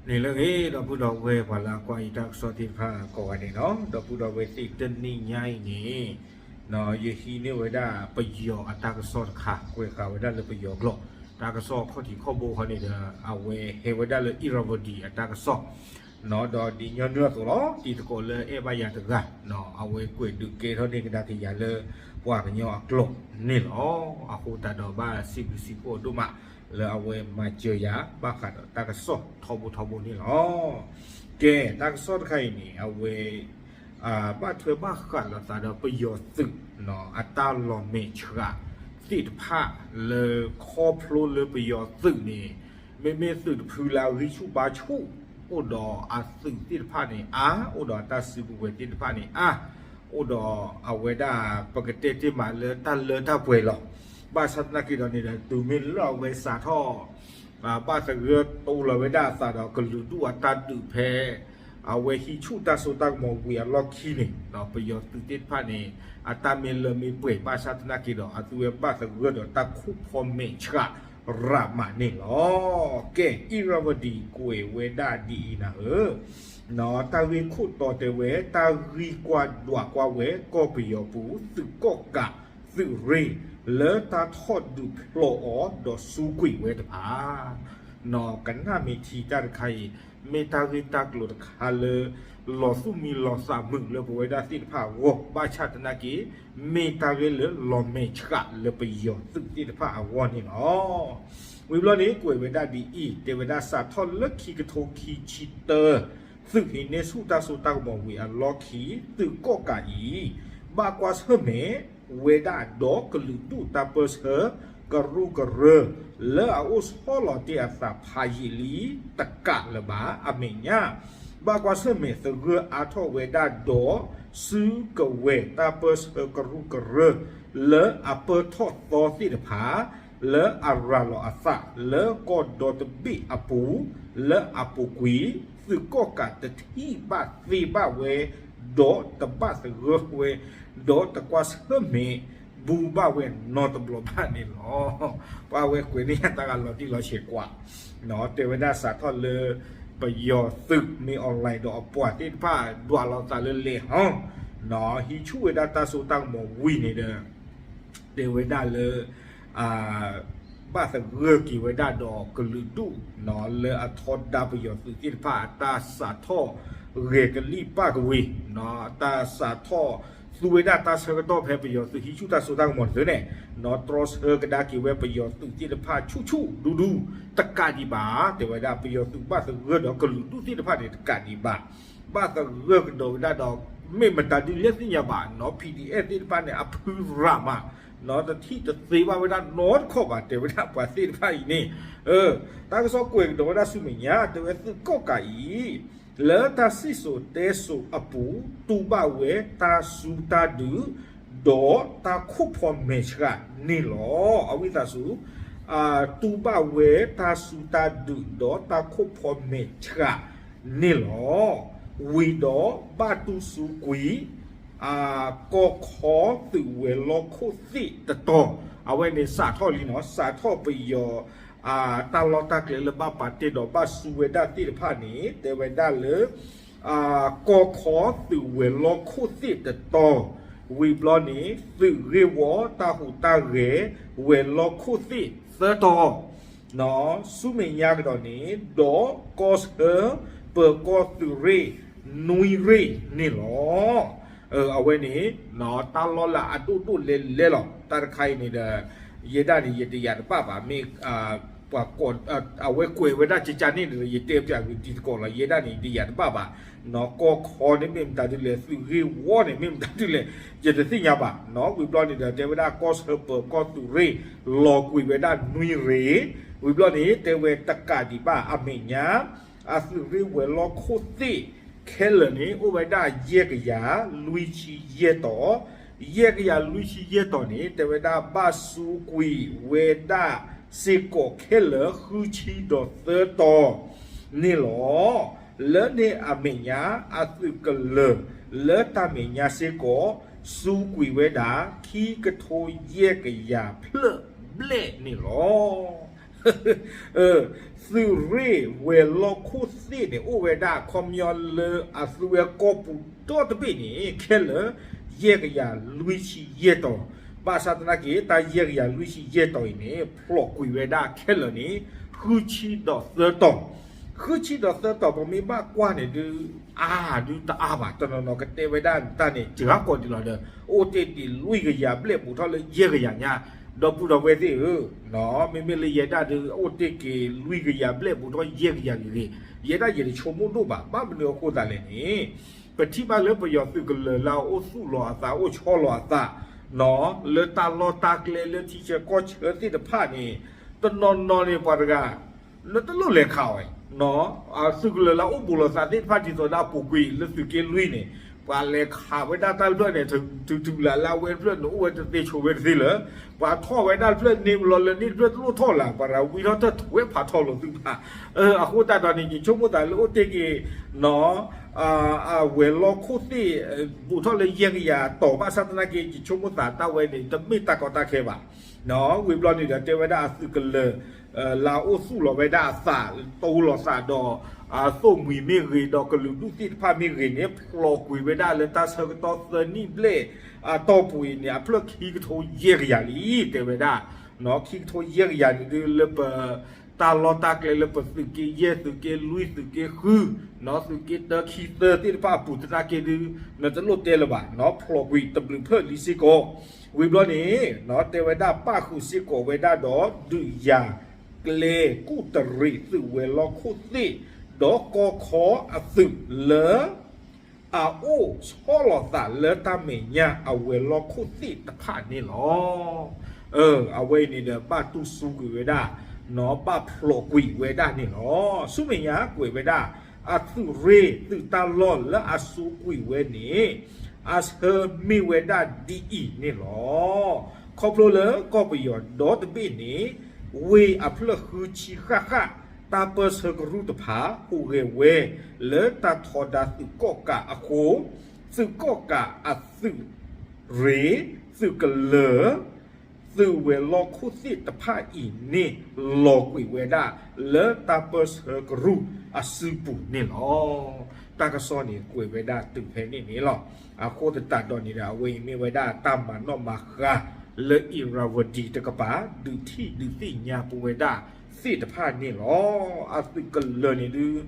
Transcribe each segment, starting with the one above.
န့ၣ်လၢအဂ့ၤ ဒီပုၢ်ဒီဝဲၢ်ပှၤလၢအကွၢ်ယတၢ်ကစီၣ်သ့ၣ်တဖၣ်ကိးဂၤဒဲးန့ၣ်လီၤ. ဒီပုၢ်ဒီဝဲၢ်သ့ၣ် တနံၤညါအံၤန့ၣ် ယဟံးန့ၢ်ဝဲဒၣ်ပယီၤအတၢ်ကစီၣ်တခါ ကွဲးဃာ်ဝဲဒၣ်လၢပယီၤကျိာ် တၢ်ကစီၣ်ခီၣ်ထံးခီၣ်ဘိခီန့ၣ်ဒီး အဝဲဟဲဝဲဒၣ်လၢ Irrawaddy အတၢ်ကစီၣ် ဒီးဒ်ညီနုၢ်အသိးလီၤ. တံၤသကိးလၢအဲၣ်ဘၣ်ယၤတဂၤ အဝဲကွဲးဒုးကဲထီၣ်န့ၢ်ကဒါက့ၤယၤလၢပှၤကညီအကျိာ်န့ၣ်လီၤ. အဃိသတးဒီးဘၣ်စံးဘျုးစံးဖှိၣ်ဒိၣ်မး လၢအဝဲမၤစၢၤယၤ ဘၣ်ဃးဒီးတၢ်ကစီၣ်ထီဘိထီဘိန့ၣ်လီၤ. ကဲ တၢ်ကစီၣ်တခါအံၤန့ၣ် အဝဲ ဘၣ်ထွဲဘၣ်ဃးလိာ်သးဒီးပယီၤသုး အတၢ်လီၤမဲာ်ဆှးသ့ၣ်တဖၣ် လၢခီဖျိလၢပယီၤသုးန့ၣ် မ့မ့ၢ်သုးတဖုလၢအဂံၢ်ဆူၣ်ဘါဆူၣ် အိၣ်ဒီးအသုးသ့ၣ်တဖၣ်န့ၣ်အါ အိၣ်ဒီးအတၢ်စုကဝဲၤသ့ၣ်တဖၣ်န့ၣ်အါ အိၣ်ဒီးအဝဲဒၣ် ပကတဲတ့ၢ်မးလၢတၢ်လၢတၢ်ပှဲၤလီၤ. ဘၣ်ဆၣ်သနာ်က့ဒီးန့ၣ်ဒီး တုၤမ့ၢ်လၢအဝဲစးထီၣ် ဘၣ်သဂၢၢ်တိလီၤဝဲဒၣ်အသးဒီးကလုာ်ဒူၣ်အတၢ်ဒုးဖဲ အဝဲဟံးဆူၣ်တၢ်စိတၢ်ကမီၤဝံၤအလီၢ်ခံန့ၣ် ပယီၤသုးသ့ၣ်တဖၣ်န့ၣ် အတၢ်မ့ၢ်လၢမ့ၢ်ပှဲၤ ဘၣ်ဆၣ်သနာ်က့ဒီး အသုဝဲဘၣ်သဂၢၢ်ဒီးတၢ်ခိၣ်ဖီမဲာ်ဆှးရးမးန့ၣ်လီၤ. ကဲ Irrawaddy ကွဲးဝဲဒၣ်ဒ်အံၤနၤဧၢ တၢ်ဂ့ၢ်ခိၣ်တီတဲဝဲ တၢ်ဂံၢ်ကွၢ်ဒွးကွၢ်ဝဲကီၢ်ပယီၤပူၤ သုးကီၣ်ကးသုးရ့ၣ် လၢတၢ်ထီၣ်ဒုးဖျိးအီၤဒီးစူးကွံာ်ဝဲတဖၣ် ကနၣ်မ့ၢ်ထံၣ်တၢ်တခါအံၤ မ့ၢ်တၢ်ဂ့ၢ်တၢ်ကျိၤတခါလၢ လီၤသူၣ်မံလီၤသးမုာ်လၢပဝဲဒၣ်သ့ၣ်တဖၣ်အဂီၢ် ဘၣ်ဆၣ်သနာ်က့ မ့ၢ်တၢ်ဂ့ၢ်လၢလီၤမဲာ်ဆှးလၢပယီၤသုးသ့ၣ်တဖၣ်အဂီၢ်န့ၣ်လီၤ. ဝံၤဘျီန့ၣ် ကွဲးဝဲဒၣ်ဒ်အံၤ တဲဝဲဒၣ်စးထီၣ်လၢခံကထိခံဆံတၢ သုးဟံးန့ၢ်ဆူၣ်တၢ်စိတၢ်ကမီၤဝံၤအလီၢ်ခံ သုးကီၣ်ကးအံၤ ဘၣ်ကွၢ်ဆၢၣ်မဲာ်ဝဲဒၣ်ဒီးကလုာ်ဒူၣ်တၢ်ပၢၢ်ဆၢကရူၢ်ကရၢ လၢအအိၣ်ဆီလီၤတ့ၢ်အသးဖးယံာ်လံတကးလၢၤဘၣ် အမဲာ်ညါ ဘၣ်ကွၢ်ဆၢၣ်မဲာ်သဂၢၢ်အါထီၣ်ဝဲဒၣ်ဒီး စုကဝဲၤတၢ်ပၢၢ်ဆၢကရူၢ်ကရၢ လၢအပၢၢ်ထီၣ်သီသ့ၣ်တဖၣ် လၢအရၤလီၤအသးလၢကီၢ်ဒီတဘ့ၣ်အပူၤ လၢအပူၤကွံာ် သုးကီၣ်ကးတထံၣ်ဘၣ်သ့ဘၣ်ဝဲ ဒီးတဘၣ်သဂၢၢ်ဝဲ ဒီးတကွၢ်ဆၢၣ်မဲာ် ဘူးဘၣ်ဝဲနီတဘျီဘၣ်န့ၣ်လီၤ. ပှၤဝဲကွဲးန့ၢ်ယၤတၢ်ဂၤလီၤတံၢ်လီၤဆဲးကွၢ် တဲဝဲဒၣ်စးထီၣ်လၢ ပယီၤသုးမ့ၢ် online ဒီးအပှၤသ့ၣ်တဖၣ်ဒွးလီၤသးလၢလဲၤဟီ ဟံးဆူၣ်ဝဲဒၣ်တၢ်စိတၢ်ကမီၤဝံၤန့ၣ်ဒီး တဲဝဲဒၣ်လၢ ဘၣ်သဂၢၢ်က့ၤဝဲဒၣ်ဒီးကလုာ်ဒူၣ် လၢအထီဒါပယီၤသုးသ့ၣ်တဖၣ် အတၢ်စးထီၣ်ဂဲၤကလံၣ်ပၣ်ကဝ့ၤ တၢ်စးထီၣ်သူဝဲဒၣ်တၢ်ဆၢကတီၢ်ဖဲပယီၤသုးဟံးဆူၣ်တၢ်စိတၢ်ကမီၤန့ၣ်န့ၣ် တြီဆၢကဒါက့ၤဝဲပယီၤသုးသ့ၣ်တဖၣ်ဆူၣ်ဆူၣ်ဒူဒူ တကးဒံးဘၣ် တဲဝဲဒၣ်ပယီၤသုးဘၣ်သဂၢၢ်ဒီးကလုာ်ဒူၣ်သ့ၣ်တဖၣ်န့ၣ်တကးဒံးဘၣ် ဘၣ်သဂၢၢ်ကဒီးဝဲဒၣ်ဒီး မ့ၢ်မတၤဒုလဲၣ်သ့ၣ်ညါဘၣ်နီၤ PDF သ့ၣ်တဖၣ်န့ၣ် အဖုရးမး တထံၣ်တသ့ဘၣ်ဝဲဒၣ်နီတခီၣ်ဘၣ် တဲဝဲဒၣ်ပှၤသ့ၣ်တဖၣ်အံၤန့ၣ် တၢ်ကစီၣ်ကွဲးကဒီးဝဲဒၣ်ဆူမဲာ်ညါ တဲဝဲသုးကီၣ်ကးအံၤ လၢတၢ်စံၣ်စိၤတဲစိၤအပူၤ တူၢ်ဘၣ်ဝဲတၢ်စူၢ်တၢ်ဒုး ဒီးတၢ်ခိၣ်ဖီမဲာ်ဆှးန့ၣ်လီၤ. အဝံသးစူၤ တူၢ်ဘၣ်ဝဲတၢ်စူၢ်တၢ်ဒုးဒီးတၢ်ခိၣ်ဖီမဲာ်ဆှးန့ၣ်လီၤ. ဝံၤဒီးဘၣ်တူၢ်စူးကွံာ် ကီၢ်ခီသုးဝဲၤလီၢ်ခိၣ်သ့ၣ်တတီၤ အဝဲန့ၣ်စးထီၣ်လံနီၤ စးထီၣ်ပယီၤ တၢ်လီၢ်တၢ်ကျဲလၢဘၣ်ပာ်တ့ၢ်ဒီးဘၣ်စူးဝဲဒၣ်သ့ၣ်တဖၣ်န့ၣ် တဲဝဲဒၣ်လၢ ကီၢ်ခီသုးဝဲၤလီၢ်ခိၣ်သ့ၣ်တတီၤ ဝံၤဘျီန့ၣ် သုးဂ့ၢ်ဝီတၢ်ဟူးတၢ်ဂဲၤ ဝဲၤလီၢ်ခိၣ်သ့ၣ်သၢတီၤ ဆူမဲာ်ညါကဒီးန့ၣ် ဒီးကီၢ်ဆၢ ပၢၤကီၢ်သုးရ့ၣ် နွံရ့ၣ်န့ၣ်လီၤ. အဝဲန့ၣ် တၢ်လီၢ်လၢအဒိၣ်ဒိၣ်လဲၣ်လဲၣ်လီၤ. တၢ်တခါအံၤန့ၣ်ဒီး ယဲဒၣ်န့ၣ် ယတယာ်တဘၣ်ဘၣ် မ့ၢ် ပှၤ အဝဲကွဲးဝဲဒၣ်ကကန့ၣ်ဒီး ယတဲပၠးဂ့ၤတံၤသကိးလီၤ. ယဲဒၣ်န့ၣ် ယတယာ်တဘၣ်ဘၣ် ကီၢ်ခီန့ၣ်မ့ၢ်မတၤဒုလဲၣ် သုးဂ့ၢ်ဝီန့ၣ်မ့ၢ်မတၤဒုလဲၣ် ယတသ့ၣ်ညါဘၣ်. ဝံၤဘျီန့ၣ်ဒီး တဲဝဲဒၣ်ကီၢ်ဆၢပၢၤကီၢ်သုးရ့ၣ် လီၤကွံာ်ဝဲဒၣ်နွံရ့ၣ် ဝံၤဘျီန့ၣ် တဲဝဲတကးဒံးဘၣ် အမဲာ်ညါ အသုးရ့ၣ်ဝဲၤလီၢ်ခိၣ်သ့ၣ် ခဲလၢာ်န့ၣ် အိၣ်ဝဲဒၣ်ယဲၢ်ကယၤလွံၢ်ဆံယဲၢ်တီၤ, ယဲၢ်ကယၤလွံၢ်ဆံယဲၢ်တီၤန့ၣ် တဲဝဲဒၣ်ဘၣ်စူးကွံာ်ဝဲဒၣ်စ့ၢ်ကီးခဲလၢာ်ဃုဆံဒီးသၢတီၤန့ၣ်လီၤ. လၢန့ၣ်အမဲာ်ညါ အသုးကလၢၤလၢတၢ်မဲာ်ညါစ့ၢ်ကီး စူးကွံာ်ဝဲဒၣ် ခံကထိယဲၢ်ကယၤဖျၢၣ်ဘျဲၣ်န့ၣ်လီၤ. သုးရ့ၣ်ဝဲၤလီၢ်ခိၣ်သ့ၣ်န့ၣ် အိၣ်ဝဲဒၣ်အခီပညီလၢအသုဝဲကီၢ်ပူၤဒီတဘ့ၣ်န့ၣ် ခဲလၢာ် ယဲၢ်ကယၤလွံၢ်ဆံယဲၢ်တီၤ, ဘၣ်ဆၣ်သနာ်က့ တၢ်ယဲၢ်ကယၤလွံၢ်ဆံယဲၢ်တီၤအံၤန့ၣ် ဖျိးကွံာ်ဝဲဒၣ်ခဲလၢာ်န့ၣ် ဃုဆံဒီးသၢတီၤ, ဃုဆံဒီးသၢတီၤ ပမ့ၢ်ဘၣ်ကွၢ်န့ၣ်ဒုး အါဒုးတအါဘၣ်, တနီၤနီၤကတဲဝဲဒၣ်တၢ်န့ၣ် စှၤကီးဒံးလီၤဒီး အိၣ်တ့ၢ်ဒံးလွံၢ်ကယၤဘျဲၣ်ဘူးထီၣ်လၢယဲၢ်ကယၤညါ, ဒီပုၢ်ဒီဝဲၢ်သ့ၣ်ဧၢ, မ့မ့ၢ်လၢယဲဒၣ်ဒုး အိၣ်တ့ၢ်က့ၤလွံၢ်ကယၤဘျဲၣ်ဘူးထီၣ်ယဲၢ်ကယၤဂ့ၤဂ့ၤ, ယဲဒၣ်ယတဆိကမိၣ်ဒိၣ်ဘၣ်, ဘၣ်မနုၤအဃိသတးလဲၣ်န့ၣ် ပထံၣ်ဘၣ်လၢပယီၤသုးကလၢၤလၢအအိၣ်သူၣ်လီၤအသး အိၣ်ဆီလီၤအသး လၢတၢ်လီၢ်တၢ်ကျဲလၢထံဆၢကီၢ်ဆၢသ့ၣ်တဖၣ်န့ၣ် တနီၤနီၤန့ၣ်ပှၤတဂၤ နတလိၣ်လဲၤခးဝဲ, သုးကလၢၤလၢအအိၣ်ဘူးလီၤသးသ့ၣ်တဖၣ်ဒ်သိးဒၣ်ပူၤကွံာ်လၢသုးက့လွံၢ်န့ၣ် ပှၤလဲၤခးဝဲဒၣ်တၢ်တဖျၢၣ်န့ၣ် တုၤတုၤလၢ်လၢ်အဝဲတဖျၢၣ်န့ၣ် အိၣ်ဝဲတသ့ဆိးဝဲတသ့လၢၤ, ပှၤထီၣ်ဝဲဒၣ်တဖျၢၣ်န့ၣ်လီၤလၢန့ၣ်တဖျၢၣ်တလိၣ်ထီၣ်လၢၤ ပှၤတဂၤဝံထီၣ်တၢ်ထဝဲဖးထီလိာ်သုဖး, အဃိသတးဒီးန့ၣ် ယဆိကမိၣ်သးလၢအိၣ်တ့ၢ်က့ၤ အဝဲၤလီၢ်ခိၣ်သ့ၣ် ဘူးထီၣ်လၢယဲၢ်ကယၤတီၤဘၣ်ဆၣ်သနာ်က့ ယဆိကမိၣ်သးတၢ်ဝဲန့ၣ် တမ့ၢ်တၢ်ကီတၢ်ခဲဘၣ်. ဝံၤဘျီန့ၣ်ဒီးတဲဝဲဒၣ်အသုးကလၢၤ လၢအအိၣ်သူၣ်လီၤဝဲဒၣ်အသး တိၢ်လီၤသးဒီး သိၣ်မှံၤမ့ၢ်ဂ့ၤ ဒီးကလုာ်ဒူၣ်သ့ၣ်တဖၣ်မ့ၢ်ဂ့ၤန့ၣ် ဖျိးကွံာ်ဝဲဒၣ်လၢတၢ်ဆၢကတီၢ်သၢနံၣ်ဘျဲၣ်အတီၢ်ပူၤအံၤန့ၣ် အဖျၢၣ်ခံကထိယဲၢ်ကယၤလံ တဲဝဲဒၣ်. ခံကထိယဲၢ်ကယၤန့ၣ်ဒုး လၢပ တၢ်လီၢ်တၢ်ကျဲလၢပသုးက့ယဲၢ် သုးက့လွံၢ် သုးက့ဃု သုးက့တၢ ခံသၢသ့ၣ်တဖၣ်အပူၤသနာ်က့ဒုး နတလိၣ်တဲလၢၤဘၣ်, ဖျိးကွံာ်တဘျုးဖျၢၣ်လံစ့ၢ်ကီး. ဝံၤဘျီန့ၣ် တဲဝဲဒၣ်ပၣ်ဃုာ်စ့ၢ်ကီးဝဲဒၣ်ဒီး ဒုးယၤကျဲကူၣ်တရံးသုးဝဲၤလီၢ်ခိၣ်သ့ၣ် ဒီးကီခီအသုးလၢ အအိၣ်ဆီလီၤသးလၢတၢ်မဲာ်ညါအဝဲၤလီၢ်ခိၣ်သ့ၣ်တဖၣ်န့ၣ်လီၤ. အဝဲအံၤန့ၣ်ဒီး ဘၣ်တူၢ်စူၤကွံာ်ဝဲဒၣ်, ဘၣ်ဖျိးကွံာ်ဝဲဒၣ်န့ၣ်လီၤ. ဆူမဲာ်ညါကွဲးဝဲဒၣ် အသုးရ့ၣ်သုးတၢ်လီၢ်လၢအစူၤကွံာ်ဝဲန့ၣ် အဆၢမ့ၢ်ဝဲဒၣ်ဒ်အံၤန့ၣ်လီၤ. ခီဖျိလၢကီၢ်ပယီၤဒီတဘ့ၣ်န့ၣ် ဝ့ၢ်အဖျၢၣ်ဃုဆံဃၣ်ဃၣ် တၢ်ပၢၢ်ဆၢကရူၢ်တဖၣ် ဟူးဂဲၤဝဲ လၢတၢ်ထီဒါသုးကီၣ်ကးအဃိ, သုးကီၣ်ကးအသုးရ့ၣ်, သုးကလၢၤ, သုးဝဲၤလီၢ်ခိၣ်သ့ၣ်တဖၣ်အံၤန့ၣ် လီၤကွံာ်ဝဲဒၣ် လၢတၢ်ပၢၢ်ဆၢကရူၢ်အစုပူၤန့ၣ်လီၤ. တၢ်ကစီၣ်န့ၣ် ကွဲးဝဲဒၣ်တုၤဖဲန့ၣ်န့ၣ်လီၤ. အဃိသတးဒီးန့ၣ်ဒီး အဝဲအံၤမ့ၢ်ဝဲဒၣ်တၢ်မၤနီၣ်မၤဃါ လၢ Irrawaddy တကပၤ ဒုးထံၣ်ဒုးသ့ၣ်ညါပဝဲဒၣ်သ့ၣ်တဖၣ်န့ၣ်လီၤ. အသုးကလၢၤန့ၣ်ဒုး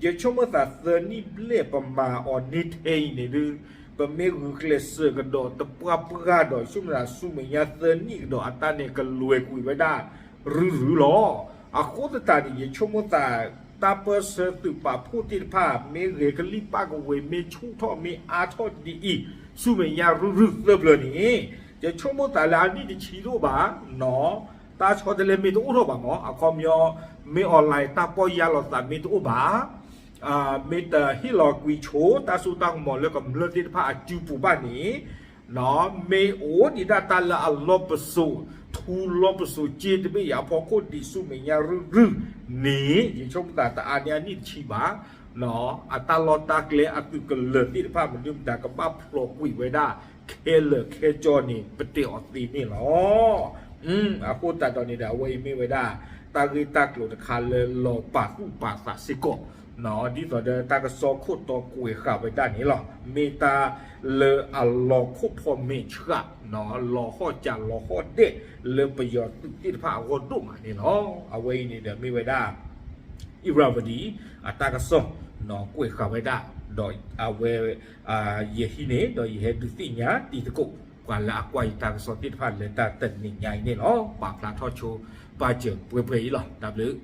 ယဆိကမိၣ်သးသၢနံၣ်ဘျဲၣ်ပမၤအီၤန့ၢ်ထဲအံၤန့ၣ်ဒုး ပမ့ၢ်ဂုာ်ကျဲးစၢးကဒီးတပှၢ်ပှၢ်ဒီး ယဆိကမိၣ်သးဆူမဲာ်ညါသၢနံၣ်ကဒီးအတၢ်န့ၣ် ကလွဲၤကွံာ်ဝဲဒၣ် ရုၢ်ရုၢ်လီၤ. အဃိသတးန့ၣ် ယဆိကမိၣ်သး တၢ်ပၢၢ်ဆၢသုးပာ်ဖှိၣ်သ့ၣ်တဖၣ် မ့ၢ်ဂဲၤကလံၣ်ပၣ်ကဝဲၤ မ့ၢ်ဆူၣ်ထီၣ်မ့ၢ်အါထီၣ်ဒ်အံၤ ဆူမဲာ်ညါရုၢ်ရုၢ်သၢဖျၢၣ်န့ၣ် ယဆိကမိၣ်သးလၢအနံၣ်တဆံတအိၣ်ဘၣ်နီၤ, တၢ်ဆီတလဲမ့ၢ်တအိၣ်ထီၣ်ဘၣ်မး အခီပညီ မ့ၢ် online တၢ်ပီၢ်ယၢ်လီၤသးမ့ၢ်တအိၣ်ဘၣ် မ့ၢ်တဟ့ၣ်လီၤကွံာ်ဆိ တၢ်စိတၢ်ကမီၤလၢကမျၢၢ်သ့ၣ်တဖၣ်အစုပူၤဘၣ်န့ၣ် မ့ၢ်အိၣ်ဒံးဒၣ်တၢ်လၢအလီၢ်ပစိာ် ထူလီၢ်ပစိာ်စ့တဘ့ၣ်အံၤအဖီခိၣ်ဒံးဆူမဲာ်ညါရုၢ်ရုၢ်န့ၣ် ယဆိကမိၣ်သးတအါန့ၢ်အနံၣ်တဆံဘၣ် အတၢ်လီၢ်တၢ်ကျဲအသုးကလၢၤသ့ၣ်တဖၣ် မနုၤမတၤကဘၣ်ဖျိးကွံာ်ဝဲဒၣ် ခဲလၢာ်ခဲကၠီန့ၣ် ပတဲအီၤသ့န့ၣ်လီၤ. အဃိသတးဒီးန့ၣ်ဒီး အဝဲအံၤမ့ၢ်ဝဲဒၣ် တၢ်ဂ့ၢ်တၢ်ကျိၤတခါလၢလီၤပာ်သူၣ်ပာ်သးစ့ၢ်ကီး ဒ်သိးဒီးတၢ်ကစီၣ်ခိၣ်တီကွဲးဃာ်ဝဲဒၣ်န့ၣ်လီၤ. မ့ၢ်တၢ်လၢအလီၤခိၣ်ဖီမဲာ်ဆှး လီၤဟီၣ်စၢ်လီၤဟီၣ်ဒဲး လၢပယီၤသုးသ့ၣ်တဖၣ်အဂီၢ်ဒိၣ်မးန့ၣ်လီၤ. အဝဲအံၤန့ၣ်ဒီးမ့ၢ်ဝဲဒၣ် Irrawaddy အတၢ်ကစီၣ် ကွဲးဃာ်ဝဲဒၣ် ဒီးအဝဲ ယဟံးန့ၢ် ဒီးယဟဲဒုးသ့ၣ်ညါတံၤသကိး ပှၤလၢအကွၢ်ယတၢ်ကစီၣ်သ့ၣ်တဖၣ်လၢတၢ်တနံၤညါအံၤန့ၣ်လီၤ. ပာ်ဖျါထီၣ်ဆိ ပာ်စၢၤပှဲၤပှဲၤအံၤလီၤ. တၢ်ဘျုး